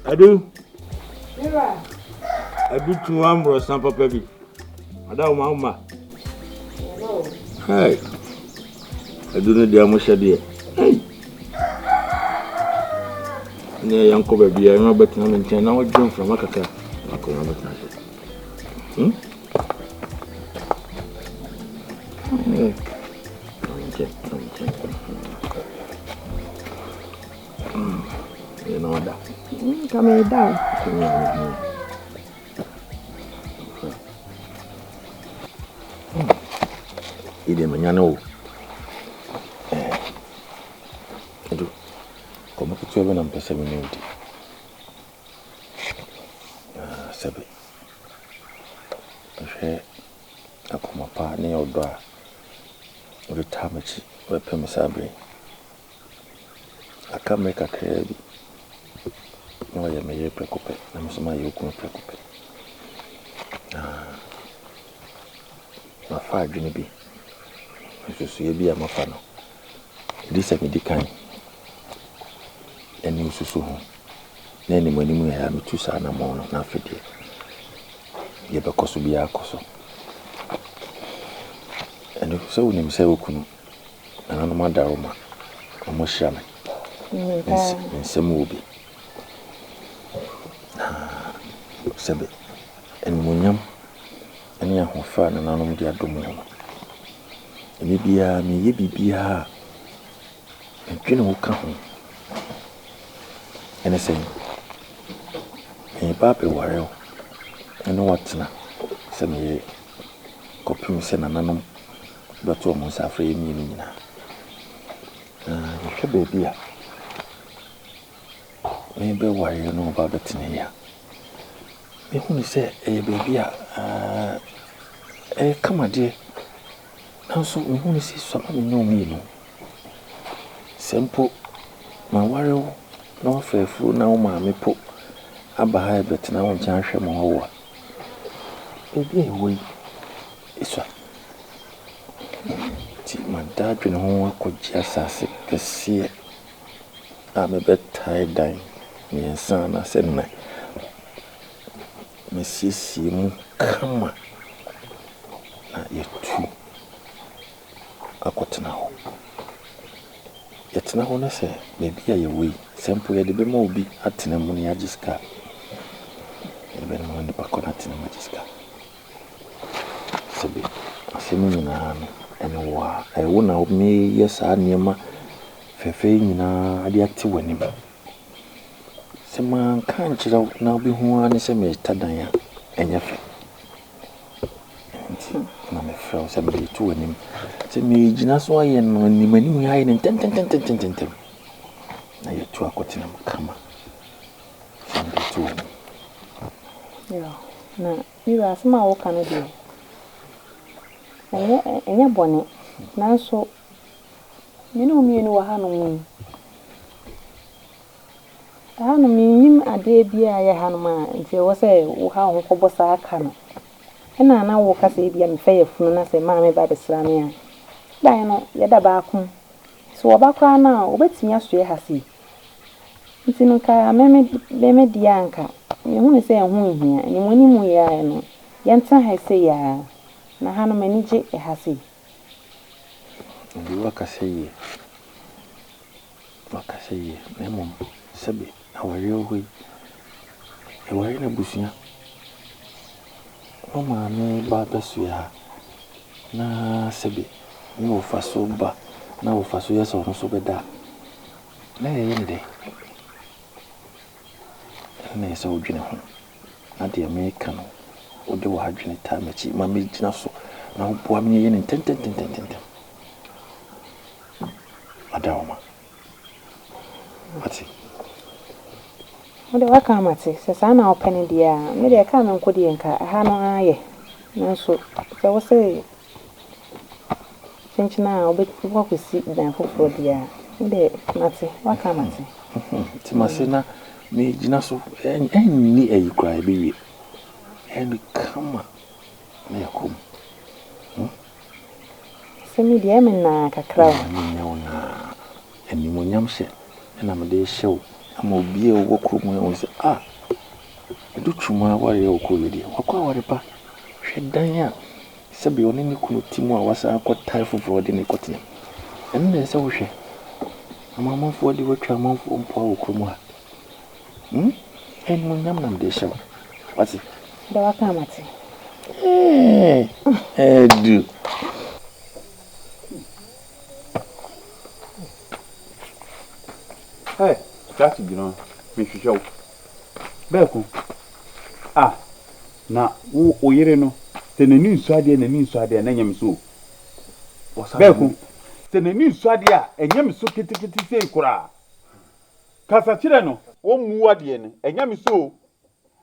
Adu. Adu tu ambrɔsa papa bi. Ada wo ma wo ma. Hey. Adu no deɛ mo hyɛ deɛ. Hey. Ne yɛn kɔ baabi a ɛno bɛtena me nkyɛn na wɔdwe mframa kakra. Akonnwa bɛtena ase. Hmm? Hmm. Nkyɛn, nkyɛn. Hmm. Yɛn na ɔda. Nka meda o. Yi deɛ manya ne wo. Edu, nkɔmmɔ ketewa bi na mpɛ sɛ me ne wo di. Na sɛbe, mehwɛ akoma pa ne ɔdɔ a wode taa m'akyi bɛpem saa berɛ yi. Aka mmerɛ kakraa bi na wayɛ me yere prɛko pɛ, na me nso mayɛ wo kunu prɛko pɛ. Na mafa adwene bi, nsusuiɛ bi a mafa no, ɛdi sɛ medi kan ɛne wo susu ho na anim anim yɛ a metu saa anammɔn no, na afei deɛ, deɛ ɛbɛkɔ so biara kɔ so. Ɛno sɛ wonim sɛ wo kunu nananom adaworoma, wɔahyira me. Me nsam wɔ bi. Na sɛbe animuonyam ne ahoɔfɛ a nananom de adom wo no, ɛberɛ biara meyɛ biribiara a, medwene wo ka ho. Ɛne sɛn? Mereba abɛware wo ne wo atena sɛ me yere kɔpem sɛ nananom bɛto wɔn nsa afrɛ yɛn mmienu nyinaa. Na mehwɛ baabi a merebɛware no aba abɛtena yi a, mehunu sɛ ɛyɛ baabi a ɛyɛ kama deɛ, nanso mehunu sɛ sua ma me ne wo mmienu. Sɛ mpo maware wo na woafa afuro na wo maame po aba ha rebɛtena wo nkyɛn ahwɛ mo hɔ a, baabi a ɛwɔ yi, esua. Nti mada adwene ho akɔgye asase kɛseɛ a mebɛtae dan mmiɛnsa anaasɛ nnan. Masiesie mu kama na yɛatu akɔtena hɔ. Yɛtena hɔ na sɛ baabi a yɛwɔ yi, sɛ mpo yɛde bɛma obi atena mu na yɛagye sika a, yɛde bɛma nipa korɔ no atena mu agye sika. Sɛbe asɛm yi nyinaa no, ɛne wo a. Ɛyɛ wo na mereyɛ saa nneɛma fɛɛfɛ yi nyinaa de ate w'anim. Sɛ manka ankyerɛ wo na wobɛhu ara ne sɛ mereta dan a, ɛnyɛ fɛ. Nti na mefrɛ wo sɛ mede reto w'anim sɛ meregyina so ayɛ no anim anim ayɛ no ntɛmntɛmntɛmntɛm na yɛatu akɔtena mu kama. Sɛ mede reto w'anim. Na me wura, asɛm a woka no deɛ, ɛnyɛ ɛnyɛ bɔne. Nanso me ne wo mmienu wɔ hanom yi, hanom mennim adeɛ bi a ɛyɛ hanom a nti ɛwɔ sɛ woha wo ho kɔbɔ saa ka no. Ɛna na woka sɛ ebia mefa yafunu na sɛ maame ba bɛsra me a, dan no yɛda baako mu. Sɛ wɔba koraa no a, wɔbɛtumi asoɛ ha sei. Nti no nka me me me deɛ a nka mehunu sɛ ɛho nhia. Animuanimu yi ara no, yɛntena ha sei ara. Na ha no m'ani gye ha sei. Nti woakasa yie. Woakasa yie. Na mmom sɛbe awareɛ wɔ hɔ yi, yɛware no abusua. Wo maame ba bɛsoɛ ha na sɛbe ne wɔfa so ba na wɔfa so yɛ sɛ ɔno nso bɛda a, na yɛyɛ no dɛn? Ɛno na ɛsɛ sɛ wodwene ho. Na deɛ mereka no, wode w'adwene taa m'akyi ma megyina so na woboa me yɛ no ntɛmntɛmntɛmntɛm. Adaoma. Wate? Wode woaka ama te. Sɛ saa na wopɛ no deɛ a, me deɛ ɛkaa me nko deɛ nka ɛha no ara yɛ. Nanso sɛ wo se kyenkyene a wobɛkɔ akɔsi dan foforɔ deɛ a, me deɛ mate. Woaka ama te. Nti mase na megyina so ɛnni ayi koraa ɛbɛwie. Ɛno kama na yɛkɔ mu. Hmm? Sɛ me deɛ ɛme naa kakra o. Menyɛ wo naa. Animuonyam hyɛ ɛna mede hyɛ wo. Ama obiara a ɔwɔ kurom ha ahu sɛ, ah, Adu Twum awareɛ wɔ kuro wei deɛ, wakɔ aware pa. Hwɛ dan a sɛdeɛ ɔne ne kunu te mu a wasan akɔ dan foforɔ de no rekɔtena mu. Ɛno na ɛsɛ sɛ wohwɛ. Ama amanfoɔ de woatwa amanfoɔ mpoa wɔ kurom ha. Hmm? Animuonyam na mede hyɛ wo. Wate? Deɛ waka a mate. Ɛɛ, Adu. Hey, Krakye gyina hɔ, mehwehwɛ wo. Bɛɛko, ah, na wo wo yere no, sɛ n'ani nsɔ adeɛ a n'ani nsɔ adeɛ a na ɛnyɛ me so o. Bɛɛko, sɛ n'ani nsɔ adeɛ a ɛnyɛ me so ketekete sei koraa. Kasa kyerɛ no. Wɔmmu adeɛ no, ɛnyɛ me so o.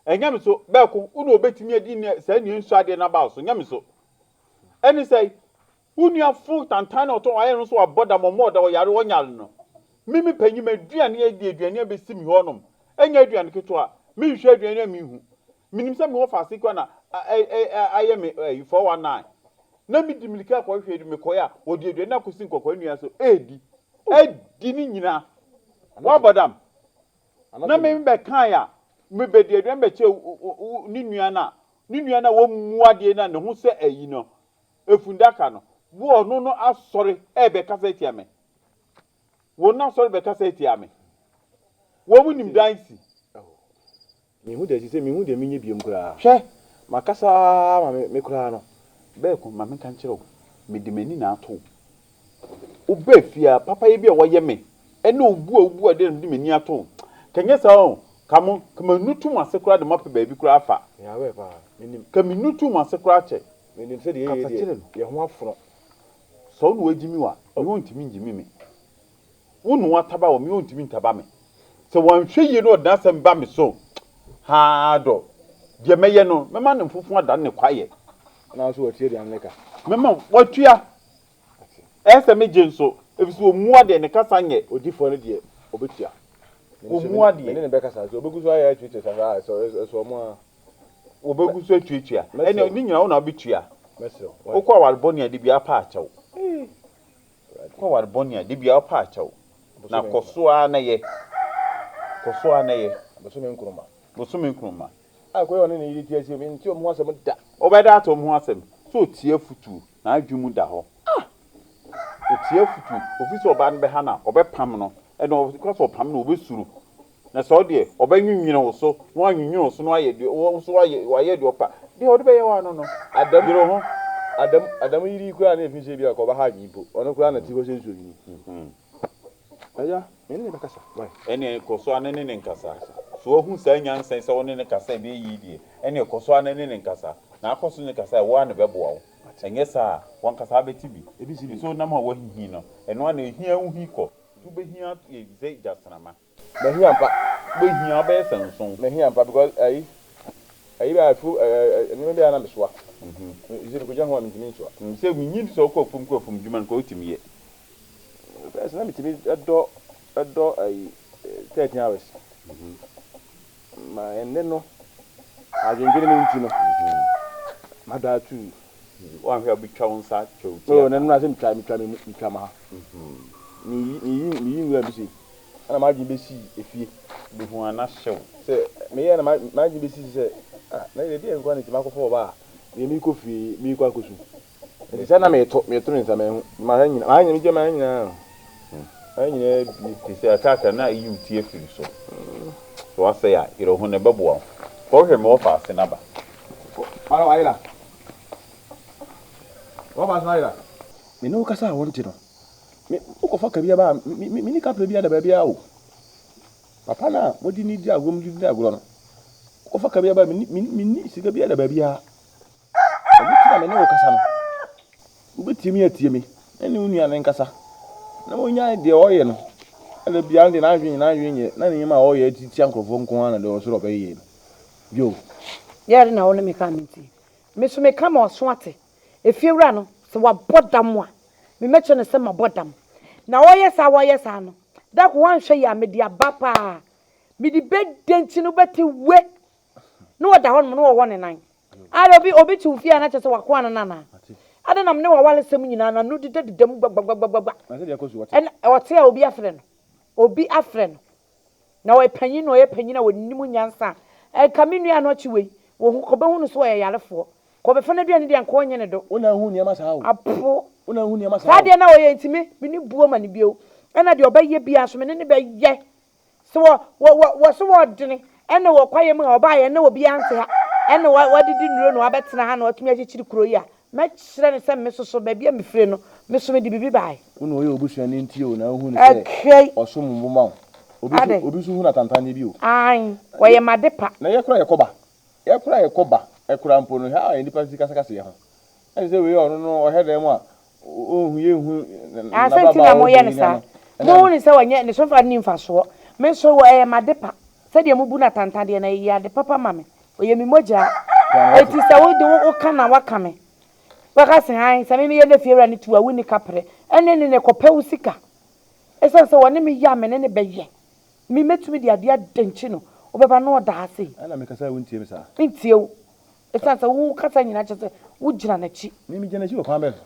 Ɛnyɛ me so. Bɛɛko, wo na ɔbɛtumi adi saa nea nsɔ adeɛ no aba wo so, nyɛ me so. Ɛne sɛ, Wo nua fo tantan na ɔtɔn ayɛ no nso wabɔ dam ɔmmɔɔ da ɔyare ɔnyare no me me panyin m'aduane adi aduane abɛsi me hɔ nom ɛnyɛ aduane ketewa menhwɛ aduane a menhu menim sɛ mewɔ faase kura na ayɛ me ɛyi 419 na medi mirika akɔhwehwɛ adu mekɔɛ a wɔde aduane no akɔsi nkɔkɔɔ nnua so ɛredi adi ne nyinaa wabɔ dam na me bɛkae a mebɛdi aduane bɛkyɛ ne nua no a ne nua no a wɔmmu adeɛ no a ne ho sɛ ayi no Efundaka no, wo ɔno no asɔre ɛɛbɛkasa atia me. Wɔn no asɔre bɛkasa atia me. Wɔn nim dan si. Menhu deɛ sɛ menhu deɛ menyɛ biom koraa. Hwɛ! Makasa ara ma me me koraa no. Bɛɛko, ma menka nkyerɛ wo, mede m'ani na ato wo. Wobaa fie a, papayɛ bi a woayɛ me, ɛne obu a wobu adeɛ na mede m'ani ato wo. Ka nyɛ saa o, ka mo, ka manutu mo ase koraa de mo apɛ baabi koraa afa. Meyɛ aware paa, menim. Ka menutu mo ase koraa kyɛ. Menim sɛ deɛ yɛyɛ Kasa deɛ, kyerɛ no. yɛn ho afono. Sɛ wo na woagyimi wo a, me ɔntumi ngyimi me. Wo na woataba wɔ me, ɔntumi ntaba me. Sɛ wanhwɛ yie na ɔde n'asɛm ba me so haa dɔ, deɛ mɛyɛ no, mɛma ne mfofo adane ne kwaeɛ. Ɛna wo nso watua aduane no ka. Mɛma watua. Ɛyɛ sɛ megye nso, ɛfiri sɛ ɔmmu adeɛ, ne kasa nyɛ. Odifoɔ no deɛ, ɔbɛtua. Ɔmmu adeɛ. Me ne no bɛkasa, sɛ ɔbɛgu so ayɛ atuatua saa a, ɛsɔ wɔn ara. Wɔbɛgu so atuatua. Ɛnna ne nyinaa wo na wobɛtua. Wokɔ aware bɔne a, da biara pa akyɛw. Wokɔ aware bɔne a, da biara pa akyɛw. Na kɔ so ara na yɛ. Kɔ so ara na yɛ. Bosome nkruma. Bosome nkruma. A kɔyɛ ɔne ne yere ti asi, mente wɔn ho asɛm da. Wobɛda ate wɔn ho asɛm. Sɛ ɔtie afotuo, n'adwene mu da hɔ. Ah! Ɔtie afotuo. Ɔfiri sɛ ɔbaa no bɛha no a, ɔbɛpam no. Ɛnna ɔka sɛ ɔpam no a, ɔbɛsuro. Na sɛ ɔdeɛ, ɔbɛnwenwene wo so, na wanwenwene wo so, na wayɛ deɛ, wo nso wayɛ, wayɛ deɛ ɔpɛ a, deɛ ɔde bɛyɛ wo ano no, Adam, yere wo ho. Adam, Adam yere yi koraa na efi sɛ ebi a ɔbɛha adwene mpo, ɔno koraa na ti hɔ sɛ nsuo nwini. Agya, me ne no bɛkasa, wai. Ɛnneɛ kɔ so ara ne ne nkasa. So wahu saa nyansa yi sɛ wo ne no kasa a ɛbɛyɛ yie deɛ, ɛnneɛ kɔ so ara ne ne nkasa. Na akɔ so ne no kasa a, ɛwɔ ara na ɛbɛboa wo. Ɛnyɛ saa a, w'ankasa wobɛte bi. Ɛfiri sɛ wonam a woahihi no, ɛno ara na ɛhia wo hi kɔ. Nti wobɛhia sɛ gyasramma. Mahia mpa. Wobɛhia wobɛyɛ sɛ nson. Mahia mpa because ayi ayi bɛ afu ɛɛ nneɛma bi a na mesoa. Sɛ mekɔgyina ho a mentumi nsoa. Sɛ menyi sɛ wokɔ afuom kɔ afuom dwuma no kɔ wotumi yɛ. First na metumi dɔ dɔ ayi 13 hours. Ma ɛnnɛ no adwendwene no nti no madɔ atuu. Woanhwɛ a wobɛtwa wo nsa atwa wo ti Oh, aka. na nnora sɛ metwa metwa me mu metwa ma ha. Meyi meyi meyi nwura bi sei. Ɛna m'adwene bɛsii efie. Bɛhu a na hyew. Sɛ meyɛɛ na m'adwene bɛsii sɛ ah na deɛ deɛ nkoa na nti makɔfa ɔbaa a deɛ merekɔ fie merekɔ akɔsu. Nti sɛ na mereto mereto me nsa manhu. Maha nyina maha nyina megya maha nyinaa maha nyinaa bie. Te sɛ akrataa na ayi wo ti afiri so. Sɛ woasɛe a, yere wo ho na ɛbɛboa wo. Kɔhwehwɛ me wɔfa ase na ba. Ɔra wayera. Wɔfa ase na ayera. Me ne wo kasa a wonte no. Me, wokɔfa ka bi aba a, me, me, menni kaprɛ biara da baabiara o. Papa no a mode ne di agorɔ, mode di agorɔ no, wokɔfa ka bi aba a, menni, menni sika biara da baabiara. Ɛno nti na me ne wo kasa no. Wobɛtie me atie me, na ne wo nua no nkasa, na wɔnyae deɛ ɔyɛ no. Ɛna biara deɛ n'adwene n'adwene nyɛ, na ne nneɛma a ɔyɛ tiatia nkurɔfoɔ nko ara na deɛ ɔsoro ɔbɛyɛ no. Yo. Yɛ na wo ne me ka me nti. Me nso meka ma ɔso ate. Efiewura no, sɛ wabɔ dam a, me mɛkyerɛ no sɛ mabɔ dam. Na ɔyɛ saa ɔyɛ saa no, da ko wanhwɛ yie a, mede aba paa. Mede bɛda nti no wobɛte we! Na ɔda hɔnom na ɔwɔ ne nan. Ada obi obi te wo fie a na kyerɛ sɛ wakoa no no anaa? Ada na me ne w'awaresɛm nyinaa no ano dedadeda mu gbagbagbagba. Ɛna ɔte a obi afrɛ no. Obi afrɛ no. Na ɔyɛ panyin na ɔyɛ panyin a ɔnim nyansa a, nka me nua anɔkye wei, wɔhu, kɔbɛhu no sɛ ɔyɛ yarefoɔ. Kɔbɛfa n'aduane di a, nka ɔnyɛ ne do. Wo na ahu nneɛma saa o. Apo. Wo na ahu nneɛma Saa saa o. adeɛ no a ɔyɛ nti me, menni buo ma no bio. Ɛna deɛ ɔbɛyɛ biara nso, me ne no bɛyɛ. Sɛ wɔ, wɔ, wɔ, wɔ se wɔdene, ɛna wɔ kwaeɛ mu a ɔbaeɛ na obiara nte ha, ɛna wa, wadidi nnuro na wabɛtena ha na watumi akyekyere kuro yi a, mɛkyerɛ no sɛ me soso, baabi a mefire no, me so mede biribi baeɛ. Wo na ɔyɛ w'obusuani nti o na wohu no sɛ Ɛkɛi. ɔsom bo ma wo. Obi nso, Adɛn? obi nso hu no atantanneɛ bi o. Aane, wɔyɛ m'adepa. Na yɛ koraa yɛkɔ ba. Yɛ koraa yɛkɔ ba koraa mpo no, how a nnipa si kasakasa yɛ ho. Ɛne sɛ wei ɔno no ɔhwɛ dan mu a, ɔnhu yɛnhu Ah, sɛ nti n'abrabɔ na a moyɛ ɔbɔ no yi saa. no. Mohu no sɛ ɔnyɛ, ne so mfa nni mfasoɔ. Me nso, ɛyɛ m'adepa. Sɛdeɛ mobu no atantandeɛ no, ɛyɛ ade papa ma me. Ɔyɛ me mogyaa. Enti sɛ wode wo woka na woaka me, wobɛka se, Aane, sɛ me meyɛ na fiewura no tu a, wonni kaprɛ. Ɛnne ne ne kɔpɛ wo sika. Ɛsiane sɛ ɔne me yɛ a, me ne no bɛyɛ. Me mɛtumi de adeɛ adankyi no, wobɛba na ɔda ha sei. Ɛna mekasa a wontie me saa? Mentie wo. Ɛsiane sɛ wo kasa nyinaa kyerɛ sɛ wogyina n'akyi. Me megyina n'akyi wɔ kwan bɛn so?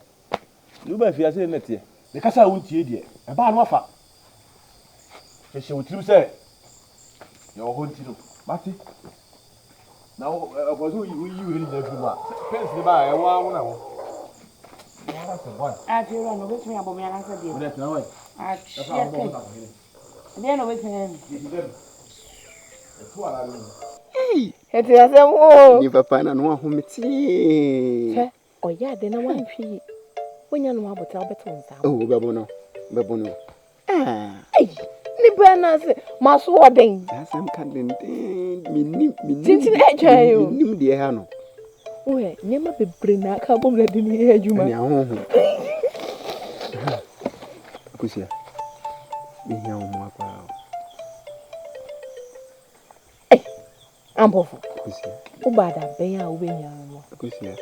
Deɛ woba afiase na ɛteɛ. Mekasa a wontie deɛ, ɛbaa no wafa. Hyehyɛ wo tirim sɛ yɛwɔ hɔ nti no, mate. Na wo ɛkɔ sɛ woyi woyi wei nyinaa firi mu a, pɛnsi ne ba a ɛwɔ ara wo na wɔ. Wɔn ara sɛ bɔn. Afei wura no obetumi abɔ me anaasɛ deɛ. Wode tena hɔ yi. Ahyeɛ kai. Ɛdeɛn na obetumi ayɛ me? Ei! Ɛte asɛm o. Nipa pa na no ahometee. Sɛ ɔyɛ ade na wanhwɛ yie, wonya no abotra wobɛte wo nsa. Oh, wobɛbo no, wobɛbo no. Ah. Ei, nipa na ase maso ɔden. Saa asɛm ka denden, menim, menim. Tintin ɛtwa yi o. Menim deɛ ɛha no. Wohɛ, nneɛma bebree na aka abom na de ne yɛ adwuma. Ɛne ahonhom. Akosua, mehia wo mmoa paa o. Ei, Ampofo. Akosua. Wobaa da bɛn a wobɛhia me mmoa? Akosua,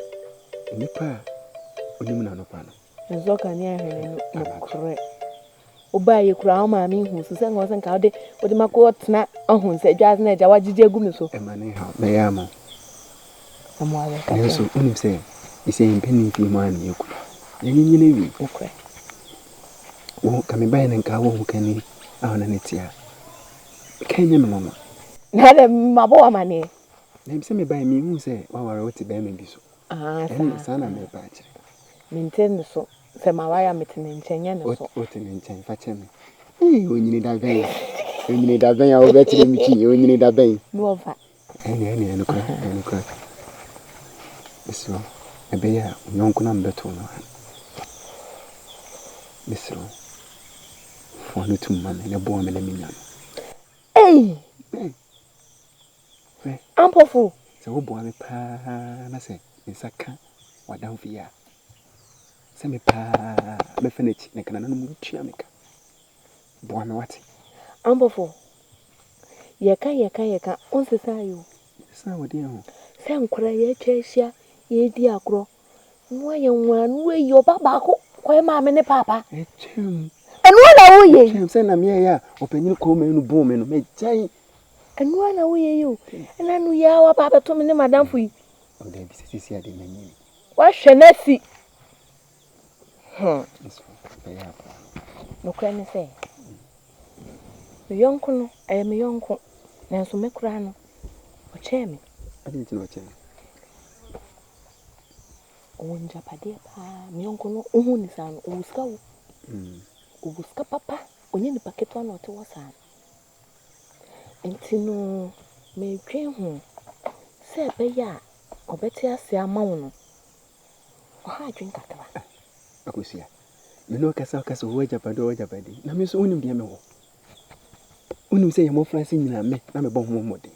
nnipa a onim n'anɔpa no. Nsɔ kanea hwene no nokorɛ. Wobaeɛ koraa wo maame hu so sɛ nka ɔsɛ nka wode wode ma kɔ tena ɔho sɛ dwa na agya wagyegye agu me so. Ɛma ne haw mɛyɛ ama wo. Ɛmoa bɛ ka kyerɛ. Nanso wonim sɛ ɛsɛ yɛn mpanin mfie mu a na yɛkura. Yɛanyinyin awie. Nokorɛ. Wo ka me baeɛ no nka wo ho kani a ɔne ne te a ka ɛnyɛ me nwanwa. Na dɛ mabɔ wo amaneɛ. Na sɛ mebaeɛ mehu sɛ woaware wote bɛrima bi so. Ah, Ɛnna saa. saa na merepa akyerɛ. Mente ne so. Sɛ maware a mete ne nkyɛn, nyɛ ne so. Wote ne nkyɛn, fa kyɛ me. Ee, onyini da bɛn? Onyini da bɛn a wobɛkyerɛ me twi? Onyini da bɛn? Me wɔfa. Ɛnne, ɛnne, ɛyɛ nokorɛ, ɛyɛ nokorɛ. Mesrɛ wo, ɛbɛyɛ a wo yɔnko no a mebɛtoo no ha no, mesrɛ wo, fa no tum ma me na boa me na menya no. Ei! Bɛn? Hwɛ. Ampofo! Sɛ woboa me paa na sɛ me nsa ka w'adamfo yi a, sɛ me paa mɛfa n'akyi na nka nananom ntua me ka. Boa me wate. Ampofo, yɛka yɛka yɛka, wonsesae o. Mesesa wɔ deɛn ho? Sɛ nkwadaa yɛatwa ahyia yɛredi agorɔ na woayɛ nwaa na woayi ɔba baako kɔyɛ maame ne paapa. Ɛtwam. Ɛno ara na woyɛ yi. Ɛtwam sɛ na meyɛyɛ a ɔpanyin kɔn mu buu me no, magyae. Ɛno ara na woyɛ yi o. Ɛna no yi ara waba abɛto me ne m'adamfo yi. O dabi sɛ sisi ade manyini. Woahwɛ no asi. Hmm. Nso bɛyɛ aboa no. Nokorɛ ne sɛ, me yɔnko no, ɛyɛ me yɔnko, nanso me koraa no, ɔkyɛɛ me. Adɛn nti na ɔkyɛɛ wo? Ɔwɔ ngyapadeɛ paa. Me yɔnko no, wohu no saa no, ɔwɔ sika o. Ɔwɔ sika papa. Ɔnyɛ nipa ketewa na ɔte hɔ saa no. Nti no, medwen ho sɛ ɛbɛyɛ a ɔbɛte aseɛ ama wo no, ɔha adwen kakra. Ah, Akosua, me ne wo kasa ɔka sɛ ɔwɔ agyapade ɔwɔ agyapade, na me nso wonim deɛ mewɔ. Wonim sɛ yɛn mmɔfraase nyinaa me na mebɔ ho mmɔden.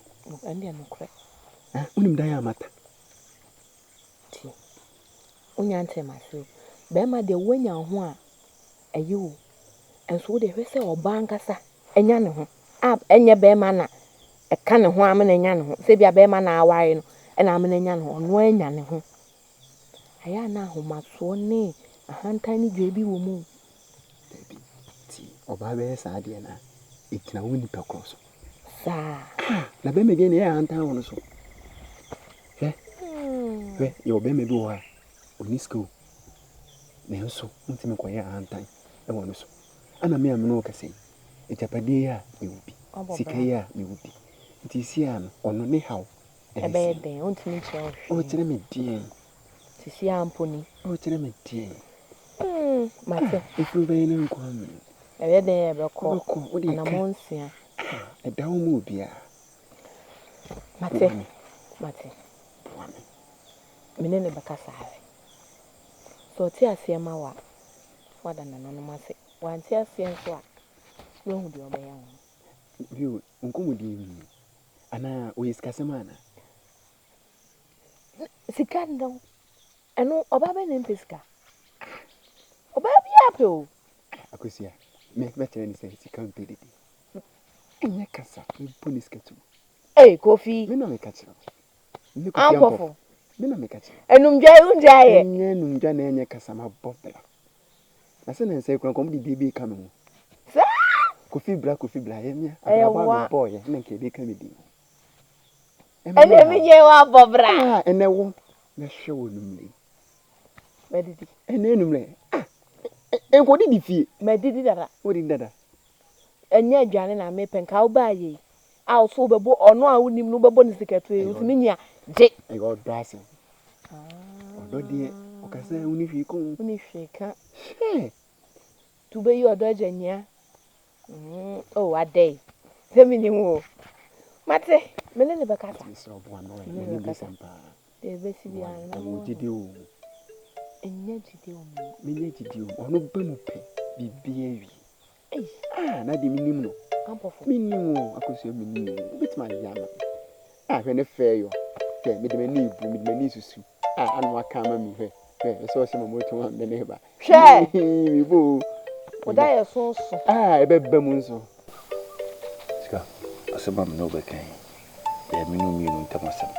Ɛndeɛ nokorɛ. Ah, wonim dan a mata. Tie, wonya ntee m'ase o. Bɛrima deɛ woanya wo ho a, ɛye o. Nso wo deɛ hwɛ sɛ ɔbaa ankasa anya ne ho a ɛnyɛ bɛrima na ɛka ne ho ama no anya ne ho. Sɛ ebia bɛrima na aware no ɛna ama no anya ne ho, ɔno ara anya ne ho. Ɛyɛ a na ahomasoɔ ne ahantan ne dwaa bi wɔ mu o. Dabi, tie, ɔbaa bɛyɛ saa adeɛ no a, ɛgyina wo nipa korɔ so. Saa. Ah, na bɛrima bi na ɛyɛ ahantan wɔ no so. Hwɛ, hwɛ, yɛwɔ bɛrima bi wɔ hɔ a, ɔnni sika o. Nanso, wontumi nkɔyɛ ahantan wɔ no so. Ɛna me a me ne wo kasa yi, Agyapadeɛ yi a mewɔ bi, sika yi a mewɔ bi. Nti seesei ara no, ɔno ne haw ne Ɛbɛyɛ sɛn? dɛn? Ɔntumi nkyerɛ wo hwee. Ɔrekyerɛ me deɛn? Seesei ara mpo ni. Ɔrekyerɛ me deɛn? Mm, mate. Ah, efunu bɛyɛ ne nko amene. Ɛbɛyɛ dɛn a ɛbɛkɔ Wobɛkɔ, wode ka. anammɔn nsia. Ah, ɛda hɔ ma obiara. Mate, Boa me. mate. Boa me. Me ne no bɛkasa ahwɛ. Sɛ ɔte aseɛ ma wo a, woada nananom ase. Wante aseɛ nso a, na wahu deɛ ɔbɛyɛ wo. Bio, wo nkɔmmɔdie mu ni. Anaa ɔyɛ sikasɛm anaa? Sika no, ɛno ɔbaa bɛn na ɛmpɛ sika? Ɔbaa biara pɛ o. Akosua, me mɛkyerɛ no sɛ sika mpɛ dede. Ɛnyɛ kasa, mebɔ ne sika tuo. Ei, Kofi. Me na meka kyerɛ wo. Me Kofi Ampɔfo. Me na meka kyerɛ wo. Anumdwa yi wongyae yɛ. Ɛnyɛ anumdwa na ɛnyɛ kasa, mabɔ bra. Na sɛ nansa yi koraa nka wɔde bie bi reka me ho. Saa! Kofi bra, Kofi bra, ɛyɛ mea. Abrabɔ a mebɔɔyɛ na nka ebi ka me din ho. Ɛnna mi nyɛ wabɔ bra. Ah, ɛnɛ wo mɛhwɛ wɔ numere. Madidi. Ɛnɛ numere. Ah, nkɔdidi fie. Madidi dada. Wodidi dada. Ɛnyɛ aduane na mepɛ nka wobaa yei a wo so wobɛbɔ ɔno a wonim no wobɛbɔ ne sikatuo yi wosi me nua gye. Ɛyɛ ɔdɔ asɛm. Ɔdɔ deɛ ɔkasa a woni hwee ka o. Woni hwee ka. Hwɛ. Tu bɛyi ɔdɔ agya nyia. Mm, oh, adɛn sɛ menim wo. Mate, me ne ne bɛkasa. Mesrɛ wo boa me wai, m'ani bere sɛm paa. Deɛ ɛbɛsi biara no, mɛwɔ gyidie wɔ mu. Ɛnyɛ gyidie wɔ mu. Menya gyidie wɔ mu. Ɔno ba mu pɛ, biribiara wie. Ah, na deɛ menim no. Menim o, Akosua menim o. Wobɛtumi ayɛ ama me. Ah, hwɛ ne fɛ yɔ. Hwɛ, mede m'ani rebu, mede m'ani resusu. Ah, ano aka ama mi hwɛ. Hwɛ, ɛsɛ ɔhyɛ ma moto ma mede ne ba. Hwɛ! Mebo o. Wo da yɛ sonso. Ah, ɛbɛba mu nso. Sika, asɛm a me ne wo bɛka yi, Ɛyɛ me ne wo mmienu ntam asɛm.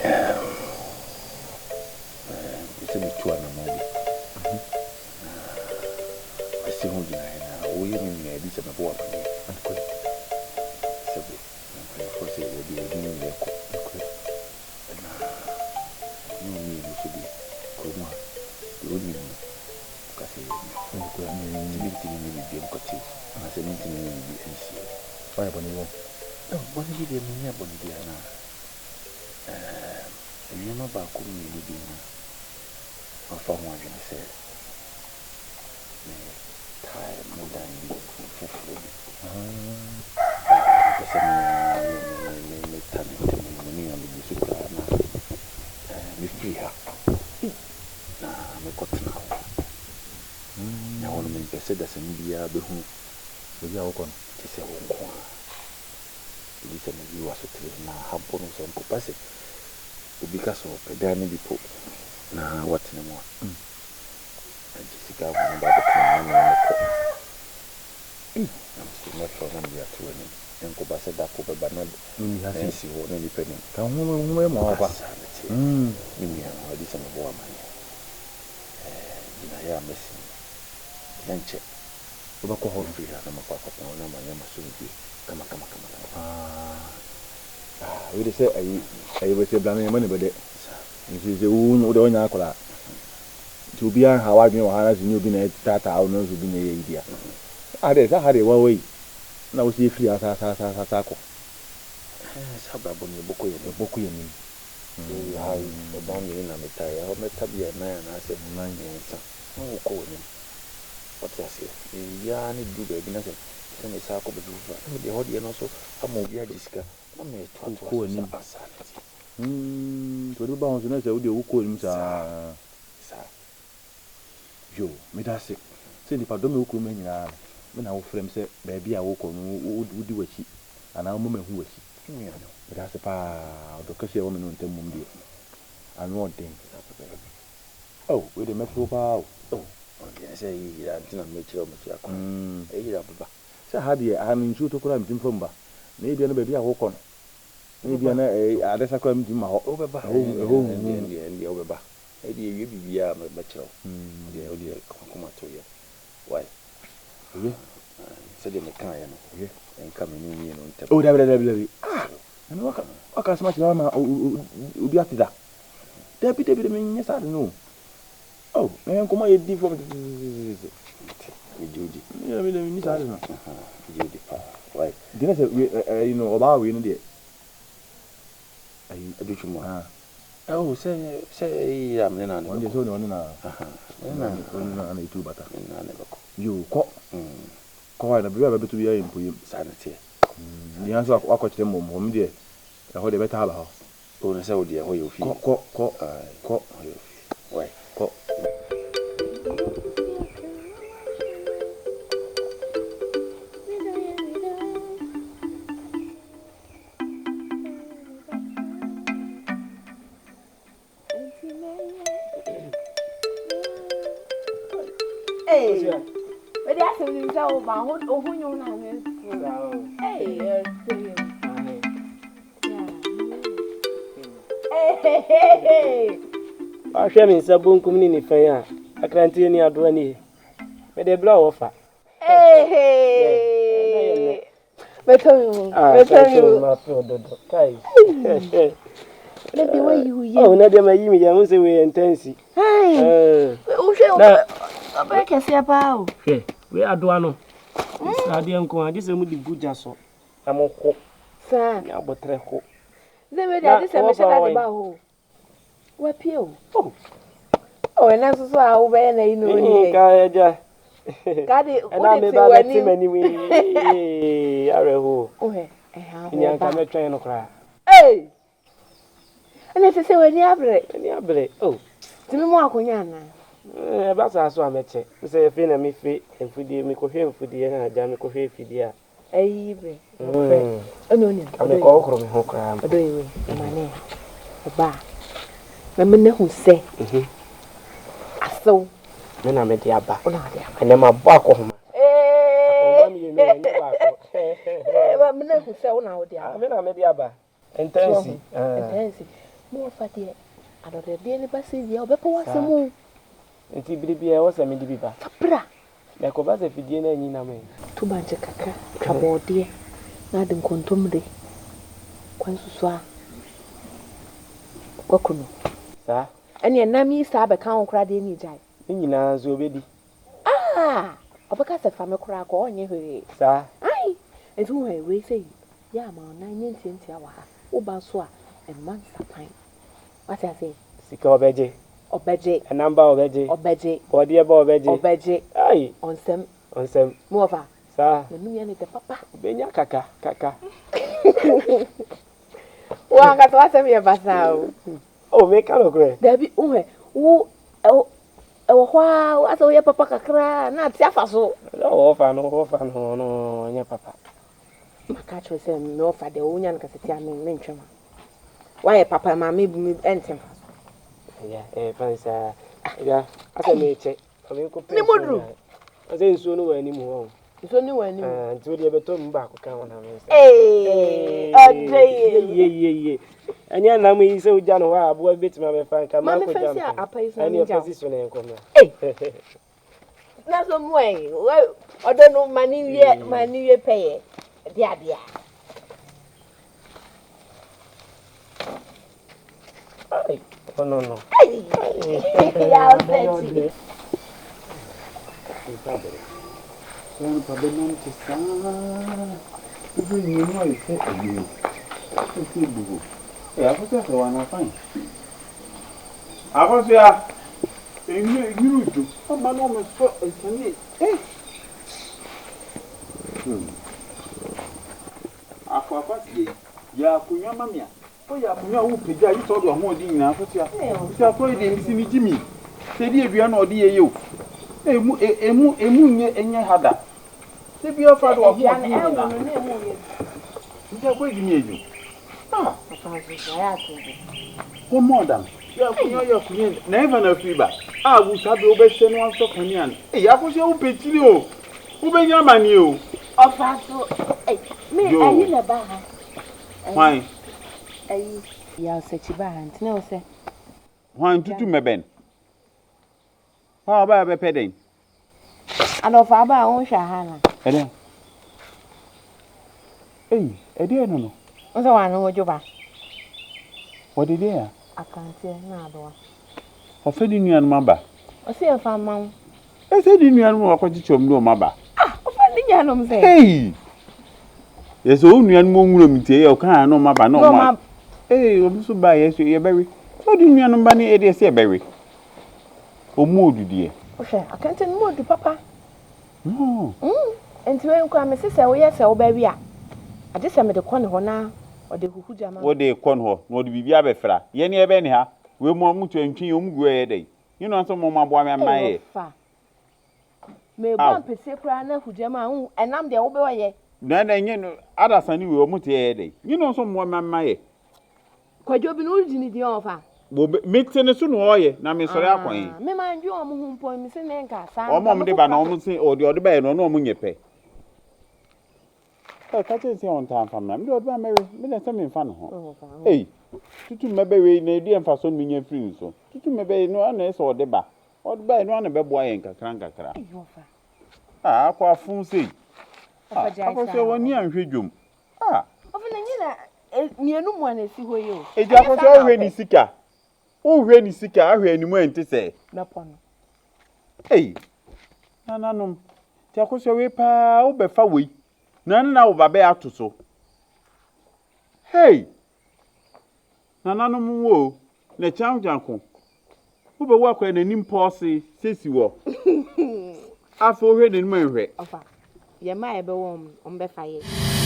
Ɛɛm, mepɛ sɛ metu anammɔn bi. Na masi ho gyinaeɛ na woyɛ me nua adi sɛ mɛbɔ wo amaneɛ. Sɛbe mpanimfoɔ sɛ yɛde yɛn anim na yɛkɔ. Ɛna me ne wo mmienu nso deɛ, kurom ha, deɛ ɔnnim no, ɔka sɛ yɛn nua. Nti mentumi nyɛ biribi nkɔte wo anaasɛ mentumi nyɛ biribi nsie wo. Woayɛ bɔne bi wɔ ho? Oh, bɔne bi deɛ menyɛɛ bɔne biara na ehm, nneɛma baako mmienu bi na mafa ho adwene sɛ metae me dan bi foforɔ bi a mepɛ sɛ me ara me me me meta ne ntɛm no me nua megu so koraa na eh, mefiri ha na mekɔtena hɔ. Na ɛhɔ no mempɛ sɛ dasani biara bɛhunu Baabi a wokɔ no. Gye sɛ wo nko ara. Gye sɛ meyi w'asotire na ha mpo no sɛ mpo ba sɛ obi ka sɛ ɔpɛ dan no bi po na watena mu a, agye sika ama no ba abɛtena mu na me ara mekɔ. Ei, na mese mɛfrɛ wo na mede ato w'anim. Ɛnkɔba sɛ da koro bɛba na mansi hɔ na nnipa nim. Ka ho ho bɛyɛ mmoa papa. Saa na ɛteɛ. Me nua no, agye sɛ mebɔ wo amanneɛ. Ɛɛ, gyinaeɛ a masi no, ɛnkyɛ. Wobɛkɔ hɔ no. Mefiri ha na makɔ akɔtena hɔ na manyɛ m'asomdwoeɛ kamakamakamakama. Ah, wei de sɛ ayi, ayi bɛ sɛ bla no yɛn mma ne bɛdɛ. Nti sɛ wo wo deɛ wonya akwadaa. Nti obiara nha w'adwene wɔ ha na sɛ nyɛ obi na ɛtaataa wo na sɛ obi na ɛyɛ yi deɛ. Ha deɛ sɛ ha deɛ wawa yi na wo sɛ yɛfiri ha saa saa saa saa kɔ. Ɛɛ, saa abrabɔ no yɛbɔkɔ yɛn anim. Yɛbɔkɔ yɛn anim. Yɛyɛ ha yi, ɛdan mmienu na metaeɛ, ɛhɔ mɛta bi a nnan anaasɛ mmiɛnsa na wokɔ w'anim. Wate aseɛ? Meyɛ ara na ɛduru baabi na sɛ mepɛ sɛ mesan kɔ baabi foforɔ a, na mede ɛhɔ deɛ no nso ama obi agye sika na metoatoa Wokɔ so w'anim. saa. Saa na ɛteɛ. Mm, nti wɔde bɛba ho so na sɛ wodeɛ wokɔ w'anim Saa, saa. saa. Yoo, meda ase sɛ nnipadɔm a ɛwɔ kurom ha nyinaa no, me na wofrɛ me sɛ baabi a wokɔ no wodi w'akyi anaa woma mahu w'akyi. Me nua no. Meda ase paa, ɔdɔ kɛseɛ a ɛwɔ me ne wo ntam mmom deɛ, ano ɔden. Saa pɛpɛɛpɛ. Oh, wei deɛ mɛfeel paa o. Oh, ɔdeɛ sɛ ɛyɛ yira nti na mekyerɛ wo mekyerɛ kwan. Ɛyɛ yira bɛba. Sɛ ha deɛ, ha no nsuo tɔ koraa mentumi fa mu ba. Na ebia no baabi a wokɔ no, na ebia na ɛyɛ adasa koraa mentumi ma hɔ. Wobɛba, Ɛhɔ ɛhɔ huhuuhu. ɛndeɛ ɛndeɛ ɛndeɛ wobɛba. Ɛdeɛ ewie biribiara a mɛkyerɛ wo. Wodeɛ wodeɛ ka w'akoma to yam. Wai? Ɛyɛ. Sɛdeɛ mekaeɛ no, Ɛyɛ. ɛnka me ne wo mmienu ntam. Oh, dabi dabi dabi. Ah! Na waka waka asɛm akyerɛ me ama obi ate da. Dabi dabi dabi menyɛ saa ade no o. Oh, na yɛn nkɔmmɔ a yɛdi fam tetetetete. Mate, megye wo di. Me deɛ menni saa ade no. Megye wo di paa. Wai. Nti na sɛ wei ɛyi no ɔbaa wei no deɛ ayi. Adutwum mu a. Oh sɛ sɛ ɛyi a me ne no na ɛbɛkɔ. Ɔno deɛ sɛ ɔne na. Me ne no ɔne na na ɛtu bata. Me ne no na ɛbɛkɔ. Yoo kɔ. Kɔ hɔ na baabi a bɛbɛto biara yɛ mpoyam. Saa na ɛteɛ. Deɛ nso wakɔkyerɛ mmom hɔ me deɛ ɛhɔ deɛ bɛtaa aba hɔ. Oh na sɛ wo deɛ ɛhɔ yɛ wo fie. Kɔ kɔ kɔ kɔ. Ɛhɔ yɛ wo fie. Wai. Kɔ. Wede asɛm nim sɛ wo ba ho nnwom na me Wahwɛ me nsa bonkum ne nifa yi a, akranteɛ ni adoa nie. Mede brɛ wo fa. Mɛtɔ mi mu. Mɛtɔ mi mu. Mafrɛ dodo. Kai. Na deɛ wayi wo yam. Oh, na deɛ mayi me yam sɛ wei yɛ ntɛnsi. Wohwɛ ɔbɛyɛ kɛseɛ paa o. Hwɛ, wei adoa no. Sradeɛ nko a, gye sɛ mode gu gya so na moho. Saa. Ne aboterɛ ho. Sɛ wei deɛ agye sɛ mehyɛ da de ba hɔ o. Wapue o. Oh. Oh, ɛnɛ nso so a wobɛyɛ na yi na ɔni hɛ. Ka agya. Ka de wode te w'anim. Ɛna meba bɛte m'anim yi awerɛhoɔ. Wohwɛ ɛha hɔ ba. Nea nka mɛtwɛn no koraa. Ee. Ɛna ɛsɛ sɛ w'ani abere. M'ani abere oh. Tumi mu akonya anaa? Ɛba saa so a mɛkyɛ. Sɛ afei na mefiri mfudie mekɔhwɛ mfudie na agya mekɔhwɛ afidie a. Ayi bɛ nokorɛ ɛna onim. Ka mekɔhohoro me ho koraa mpo. Ɔdɔ yi wei ɛma ne ɔba a mɛma no ahu sɛ asew. Me na mede aba. Wo na wode aba. Ɛnɛ mabɔ akɔhoma. Akɔhoma mmienu ɛnyɛ baako. Mɛma no ahu sɛ wo na wode aba. Me na mede aba. Ntansi. Ntansi. Mo wɔfa deɛ adɔdɔdeɛ ne ba sɛ wia ɔbɛpɛ w'asɛm o. Nti bere biara ɛwɔ sɛ mede bi ba. Fa bra. Na ɛkɔba sɛ fidie no anyi nam ɛ. To bankye kakra, twa bɔɔdeɛ na ade nkontommire kwan susu a waku no. Saa. Ɛneɛ nam yi saa bɛka ho koraa deɛ ɛneɛ gyae. Ne nyinaa nso ɔbɛdi. Ah! Ɔbɛka sɛ fa me koraa kɔ ɔnyɛ hwee. Saa. Ae! Nti wo hwɛ wei sei yɛ a ma wo nan nyɛ ntiantia wɔ ha. Wo ba nso a mma nsapan. Wate aseɛ? Sika ɔbɛgye. Ɔbɛgye. Ɛnam ba ɔbɛgye. Ɔbɛgye. Bɔɔdeɛ ba ɔbɛgye. Ɔbɛgye. Ai! Ɔnsɛm. Ɔnsɛm. Me wɔfa. Saa. N'anum yɛ ne dɛ papa. Ɔbɛnya kaka kaka. Wo ankasa w'asɛm yɛ basaa o. Oh, meka nokorɛ. Dabi, wohwɛ, wo, ɛwɔ, ɛwɔ hɔ ara, asɛ woyɛ papa kakra na ate afa so. Sɛ wɔfa no, wɔfa no, ɔno ɔnyɛ papa. Maka akyerɛ sɛ me wɔfa deɛ wonya no kasatia me mentwe ma. Woayɛ papa ma me me ɛnte mfa so. Ɛyɛ ɛyɛ fan saa. Ɛyɛ asɛ mekyɛ. Ma menkɔ pɛ Ne mu duru. Ɔsɛ nsuo no wɔ anim hɔ. Nsuo no wɔ anim. Ah, nti wodeɛ bɛtɔ mu baako ka ho na me nsa. Ee, ɔdɔ yie. Yie yie yie. Ɛnyɛ nam yi sɛ wogya no hɔ a aboa bi bɛtumi abɛfa nka Ma ma me akɔgya fa si apa yi so na Ɛne mengya ɛfa wo. si so na ɛnkɔ mmra. Ei. Na so mu ɛ, ɔdɔ no ma ne wie ma ne wie pɛyɛ. Ɛde adeɛ a. Ai, ɔno no. Ai, yaw sɛkyi. Nipa bere. Sɛ nipa bɛnante saa, wobɛwie no ayɛ sɛ awie. Ɛsɛ bubu. Ɛ akɔsua sɛ wɔn afan. Akɔsua, nwunu dwo. Ɔma no ɔmo sɔ nsane. Eh. Hmm. Akɔ akwasie yi, yɛ akonnwa ma me a. Woyɛ akonnwa a wopagya a, gye sɛ wode w'ahoɔden nyinaa akɔtua. Nti akɔyɛ yi deɛ mesi megye mi. Sɛ ebi adua na ɔde yɛ yɛ o. Emu emu emu nyɛ nyɛ ha da. Sɛ bi ɔfa de w'ahoɔden nyinaa. Nti akɔyɛ gye mi adwo. Ah. Kɔmmɔ dam. Yɛ akonnwa yɛ akonnwa na ɛfa na afiri ba. A wo saa bɛ wobɛhyɛ no asɔ kanea no. Ei akɔhyɛ wopɛ kyini o. Wobɛnya amaneɛ o. Ɔfa so. Ei me ayi na ɛbaa ha. Hwan? Ayi. Yaw Sakyi baa ha nti na ɛwɔ sɛ. Hwan tutu mmɛbɛn? Hwan ɔbaa bɛpɛ dɛn? Adɔfo aba a wonhwɛ ha na. Ɛdɛn? Ei, ɛdeɛn no no? Wo sɛ wɔano wodwo ba. Wɔde deɛn a? Akranteɛ na adowa. Ɔfɛ ne nuanom aba. Ɔse yɛmfa mma wo. Ɛsɛ ne nuanom na wakɔkyekyɛ wɔn de wɔn aba. Ah! nuanom sɛ. Hey! Yɛ sɛ wo nuanom wɔ nwuram nti ɛyɛ ɔka a na ɔma ba na ɔma. Ee, ɔmo nso ba yɛ so yɛbɛwe. Sɛ ɔde nuanom ba ne ɛdeɛ sɛ yɛbɛwe. Ɔmu odu deɛ. Wohwɛ, akɛntɛn mu odu papa. Mm. Nti wei nkoraa mese sɛ woyɛ sɛ wobɛwe a, agye sɛ mede kɔ ne hɔ na ɔde huhu gya ma me. Wode kɔ ne hɔ na ɔde biribi abɛfra. Yɛn yɛbɛn ne ha. Wei mu ɔmo to ntwi ɔmo gu ɛyɛ dɛn? Yi na ɔsɛ mo aboa me ama yɛ. Ei ɔfa. Mebu Aw. ampesie koraa na ahu gya mu a, wohu ɛnam deɛ wobɛyɛ. Na na ɛnyɛ no adasa ne wei ɔmo te ɛyɛ dɛn? Yi na ɔsɛ mmoa me ama yɛ. Kwadwo bi no wogye ne din ɔfa. Wɔ me te ne so na ɔyɛ na me sɔre akɔ he. Ah, me ma ndwen ɔmo ho mpo me se ne nka saa Ɔmo a nka ɔmo de mɛkɔ ba no kura. ɔmo se ɔde ɔde baeɛ no ɔne ɔmo nyɛ pɛ. Ɛ ka kyerɛ no sɛ ɔntaa mfa mmra. Me deɛ ɔde ba mɛwe. Me deɛ sɛ memfa ne ho. Ei, tutu mmɛbɛ wei na ɛdeɛ mfasoɔ na menya firi ne so. Tutu mmɛbɛ yi no ara na ɛsɛ sɛ ɔde ba. Ɔde ba ɛno ara na ɛbɛboa yɛn nkakra nkakra. Ah, akɔ afo sei. Ah, akɔ sɛ w'ani anhwɛ dwom. Ah. Ɔfa na nyina mmienu mua na esi hɔ yi o. Egya akɔ sɛ wohwɛ ne sika. Wohwɛ ne sika ahwɛ anim a ɛnte sɛ. Mɛpɔ no. Ei, nananom, nti akosua wei paa wobɛfa wei na ɛno na wo ba bɛyɛ ato so. Hei! Nananom wo o, na kyankyanko. Wobɛwu akɔyɛ n'anim pɔɔse sɛ si wɔ. Afei wohwɛ n'anim nhwɛ. Ɔfa, yɛn mma a yɛbɛwɔ wɔn no, wɔbɛfa yɛn.